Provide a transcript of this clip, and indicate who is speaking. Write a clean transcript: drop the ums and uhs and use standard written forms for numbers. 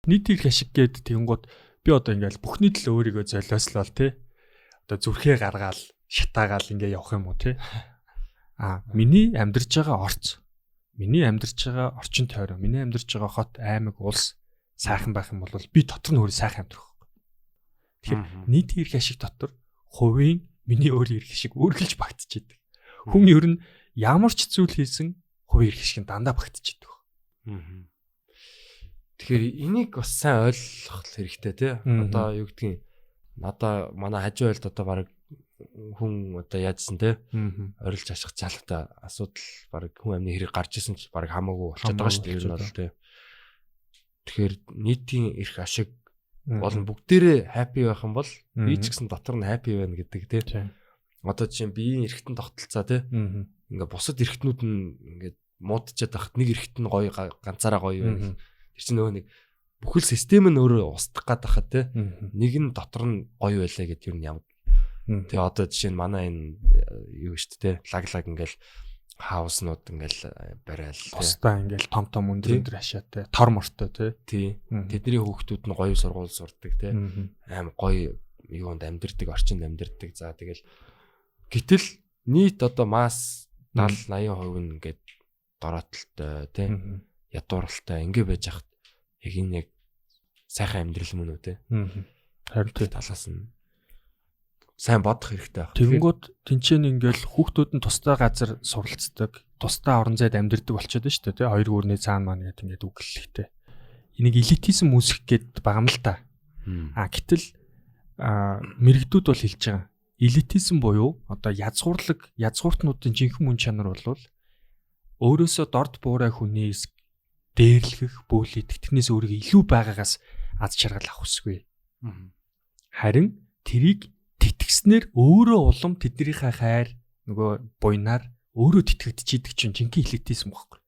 Speaker 1: Нийт эрх ашиг гээд тэгэнгүүт би одоо ингээл бүхний төлөө өөрийгөө золиослол тий. Одоо зүрхээ гаргаал, шатаагаал ингээ явах юм уу тий. А миний амьдарч байгаа орц, миний амьдарч байгаа орчин тойрон, миний амьдарч байгаа хот, аймаг, улс сайхан байх юм бол би дотор нь өөрөө сайхан амьдрах. Тэгэхээр нийт эрх ашиг дотор хувийн миний өөр эрх ашиг үргэлж багтчихэдэг. Хүн ер нь ямар ч зүйл хийсэн хувийн эрх ашиг нь дандаа багтчихэдэг.
Speaker 2: Тэгэхээр энийг бас сайн ойлгох хэрэгтэй тий. Одоо юу гэдгийг одоо манай хажуу айлд одоо баг хүн одоо яажсан тий. Орилж ашиг чалгатай асуудал баг хүн амны хэрэг гарч исэн ч баг хамаагүй болчиход байгаа шүү дээ ер нь бол тий. Тэгэхээр нийтийн эрх ашиг болон бүгдээрээ happy байх юм бол би ч гэсэн дотор нь happy байна гэдэг тий. Одоо жишээ нь биеийн эрхтэн тогтолцоо тий. Ингээ бусад эрхтнүүд нь ингээд муудчиад байхад нэг эрхтэн нь гоё ганцаараа гоё байна. Тэр чинь нөгөө нэг бүхэл систем нь өөрөө устдах гээд байхад тий. Нэг нь дотор нь гоё байлаа гэдэг юм ямар. Тэгээ одоо жишээ нь манай энэ юу шүү дээ лаг ингээл хауснууд ингээл барайл
Speaker 1: тусдаа ингээл том том өндөр өндөр хашаатай тор мортой
Speaker 2: тий. Тий. Тэдний хүүхдүүд нь гоё сургууль сурдаг тий. Аим гоё юунд амьдэрдэг, орчинд амьдэрдэг. За тэгэл гэтэл нийт одоо масс 70 80% нь ингээд дороотолтой тий. Ядууралтай ингээ байж хат яг энэ яг сайхан амьдрал мөн үү тий.
Speaker 1: Харин
Speaker 2: тий талаас нь сайн бодох хэрэгтэй байх.
Speaker 1: Тэгэнгүүт тэнцэн ингээл хүүхдүүд нь тусдаа газар суралцдаг, тусдаа орон зайд амьдардаг болчиход байна шүү дээ, тий. Хоёр гүрний цаана маань гэдэг ингээд үгэллэхтэй. Энийг элитизм үүсгэх гээд байгаа юм л та. А гэтэл мэрэгдүүд бол хэлж байгаа. Элитизм буюу одоо язгуурлаг, язгууртнуудын жинхэнэ мөн чанар бол өөрөөсөө дорд буурай хүнээс дээрлэх, бөөлийдэх, тэрнээс өөрийгөө илүү байгаагаас аз жаргал авах хүсгүй. Харин тэрийг тэтгэснээр өөрөө улам тэднийхээ хайр нөгөө буйнаар өөрөө тэтгэгдчихийдэг чинь жинхэнэ элитизм байхгүй.